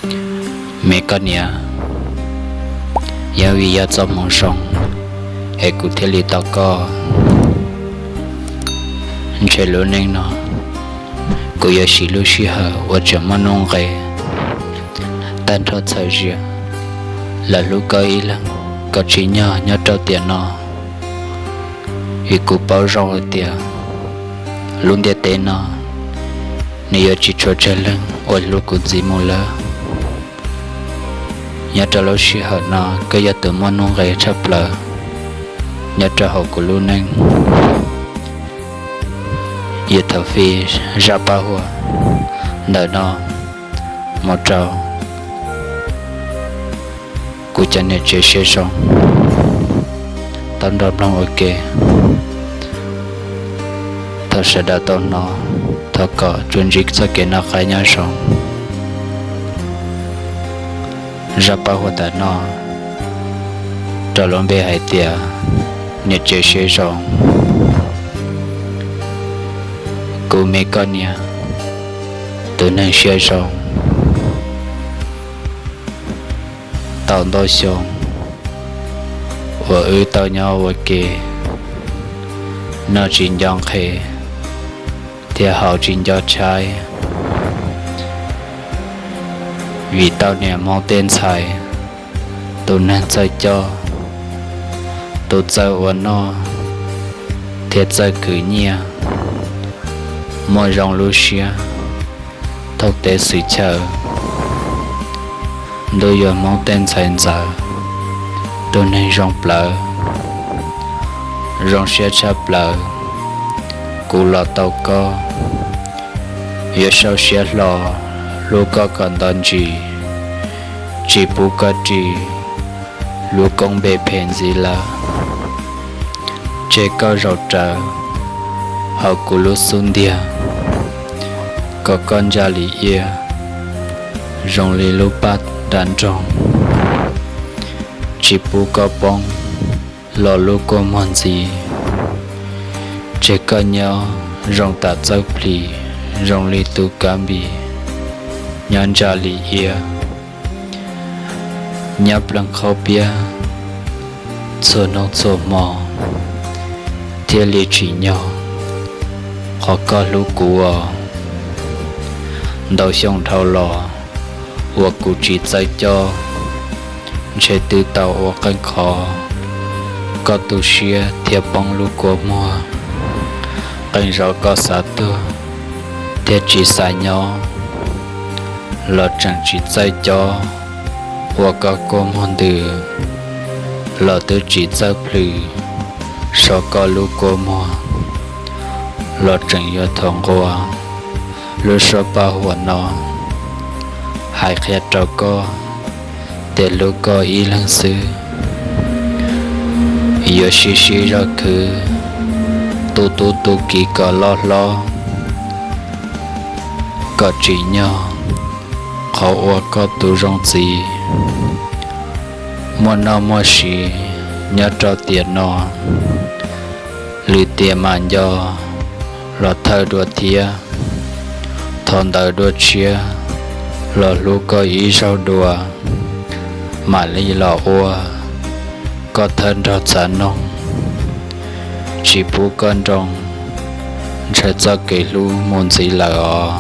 Me koj niam, yog vim yog txoj hmoov zoo es kuv thiaj li tau koj. Ntshe lub neej no kuv yuav siv lub sij hawm uas tseem muaj nuj nqes tag nrho txhawm zias los hlub koj ib leeg kom tsim nyog nyob rau tiam no, vim kuv paub zoo hais tias lub ntiaj teb no nws yuav tsis tshuav tsawg leej uas hlub kuv ntxiv mus lawm. Nyob rau lub sij hawm no koj yog tus muaj nuj nqes tshaj plaws nyob rau hauv kuv lub neej. Yog thaum fij zaj paj huam ntawm no mus rau kuv cov niam tsev siab zoo tau nrog mloog ua ke. Thaum sawv daws tau hnov, thov kom tsuas ntsib txoj kev noj qab nyob zoo. Zaj paj huam ntawm no rau lub npe hais tias niam tsev siab zoo. Kuv me koj niam, tus neeg siab zoo, tau ntau xyoo uas wb tau nyob ua ke, noj tsis nco nqhis thiab haus tsis nco tshaib, vim tau niam hmoob tej ntxhais, tus neeg txawj coj, tus txawj ua noj thiab txawj khwv nyiaj, muaj zoo lub siab, thoob teb xwm chaw, ntuj yuav hmoob tej ntxhais ntxawm, tus neeg zoo plawv, zoo siab tshaj plaws. Kuv los tau koj, yuav sau siab hlo hlub koj kom nto ntsis, tsis pub koj ris lub koob npe phem ntxiv lawm. Tseg koj zaum rawv hauv kuv lub xub ntiag, kom koj ntsa li ia zoo li lub paj nram nroog, tsis pub koj poob los lub kua muag ntxiv. Tseg koj nyob zoo tam txawj plis, zoo li tus kav npis nyob ntsa li ia, nyob pleev qhaub piab txhua hnub txhua hmo, thiaj li tsim nyog qhov koj hlub kuv os. Ntau xyoo dhau los uas kuv tsis txawj coj, ntshe twb tau ua qeej qhov koj tu siab thiab poob lub kua muag. Qee zaum koj xav tuag thiab tsis xav nyob, los tseem tsis txawj cob, ua koj kua muag ntws los twb tsis txawj plhws so koj lub kua muag, los tseem yuav thuam nqua. Lub suab paj huam no hais qhia rau koj tias hlub koj ib leeg xwb, yuav sib sib zog khwv, tu tub tu kiv kom loj hlob, kom tsim nyog qhov uas koj tus zoo txiv muaj noj muaj siv nyob rau tiam no. Lwm tiam mam nco los thawj dua thiab, thaum ntawd dua tshiab los hlub koj ib zaug dua, mam li los ua koj thawj nrog txav noog, tsis pub koj nroo ntshaw txoj kev hlub mus ntxiv lawm os.